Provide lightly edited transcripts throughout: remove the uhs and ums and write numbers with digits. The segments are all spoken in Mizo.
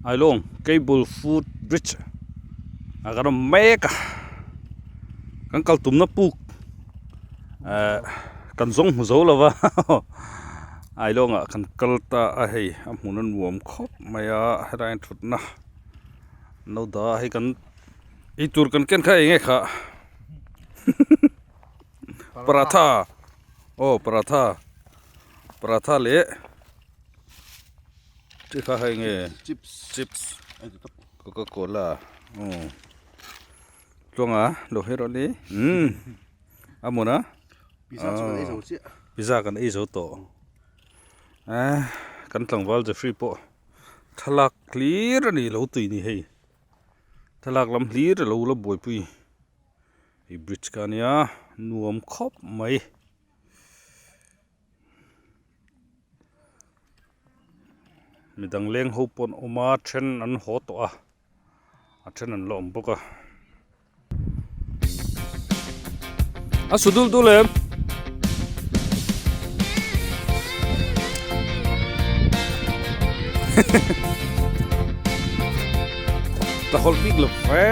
Ailawng cable foot bridge ah kan awm mek a kan kal tumna puk ehh kan zawng hmu zo lo va Ailawng ah kan kal ta a hei a hmun a nuam khawp mai a helai ah thutna an lo dah a hei kan eitur kan ken kha eng nge khah paratha aw paratha paratha leh. Chi kha hei nge chips chips coca cola aw tluanga lo her a ni umm a hmun a pizza chu kan ei zo chiah pizza kan ei zo tawh eh kan tlangval Jeffrey pawh thlalak hlir a ni lo tui ni hei thlalak lam hlir a lo la buaipui hei bridge kha a nia nuam khawp mai. Midang leng ho pawh an awm a then an haw tawh a a then an la awm bawk a a su dul dul em ta hawlh bik lo ve.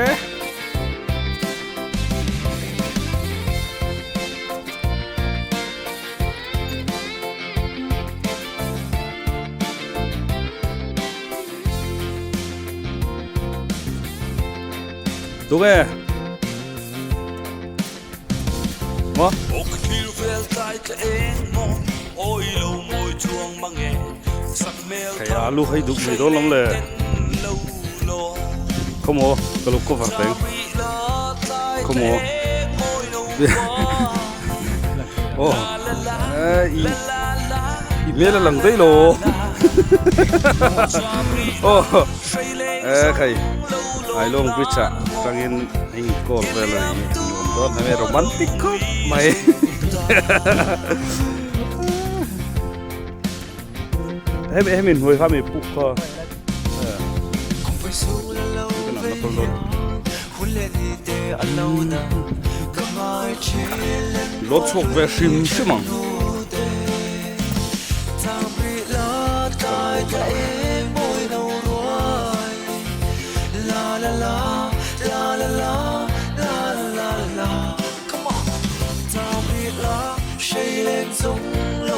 Tunge? Maw? Hei alu hei duh mai dawn lo le. Khawmaw ka lo cover teng. Khawmaw. Aw i i hmel a lang daih lo aw eh khai Ailawng bridge ah atangin a in call vel a ni nuam dawn hle mai romantic khawp mai hemi hemi hnuai kha mi puk kha Lo chhuak ve hrim hrim ang.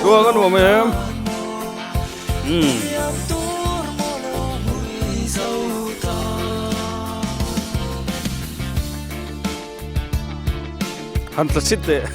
Chhuak a nuam em? Umm. Han tla chhit teh.